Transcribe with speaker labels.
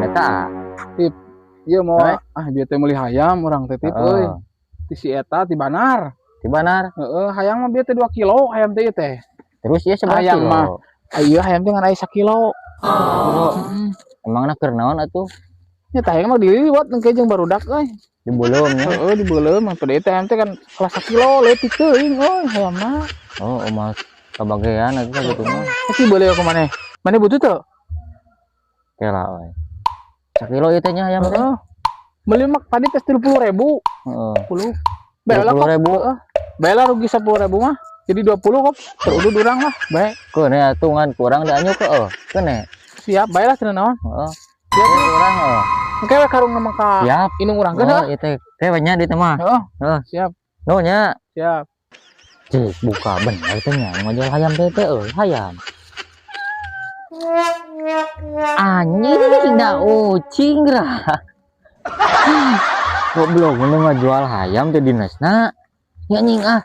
Speaker 1: Eta.
Speaker 2: Ieu mau
Speaker 1: Eh?
Speaker 2: Ah, bieu teh meuli hayam urang teh, Tip, euy. Ti si eta ti Banar.
Speaker 1: Di Banar.
Speaker 2: Heeh, hayam mah bieu teh 2 kilo hayam teh ieu teh.
Speaker 1: Terus ieu sabaraha
Speaker 2: Hayam
Speaker 1: kilo?
Speaker 2: Mah. Ah, ieu hayam teh ngan aya sakilo.
Speaker 1: Kilo.
Speaker 2: Heeh.
Speaker 1: Emangna keur naon atuh?
Speaker 2: Nya tah hayam mah diliwat engke jeung barudak euy.
Speaker 1: Dibeuleum nya.
Speaker 2: Heeh, dibeuleum mah pada teh hayam teh kan kelas sakilo leutik teuing euy hayamna.
Speaker 1: Oh, moal kabagean atuh sakitu mah.
Speaker 2: Tapi boleh aku maneh. Maneh butuh teu?
Speaker 1: Kela we. Sakilo ieu teh nya hayam teh.
Speaker 2: Heeh. Beli mah tadi tes 30.000.
Speaker 1: Heeh.
Speaker 2: 10. Bae lah kok.
Speaker 1: 30.000.
Speaker 2: Heeh. Bae lah rugi 10.000 mah. Jadi 20 kok. Terudud urang lah. Bae.
Speaker 1: Keun atuh ngan kurang dianjuk ke eueuh. Keun.
Speaker 2: Siap, bae lah cenah naon.
Speaker 1: Heeh.
Speaker 2: Siap.
Speaker 1: Urang heuh.
Speaker 2: Engke we karung mah ka
Speaker 1: Siap.
Speaker 2: Indung urang geus.
Speaker 1: Oh, ieu teh teh we nya di teh mah.
Speaker 2: Heeh.
Speaker 1: Heeh.
Speaker 2: Siap.
Speaker 1: Nuhun nya.
Speaker 2: Siap.
Speaker 1: Cik, buka bener teh nya ngajual hayam teh teh euy, hayam. Anjing da ucing lah. Goblok, mun ngajual hayam teh dinasna. Ya anjing ah.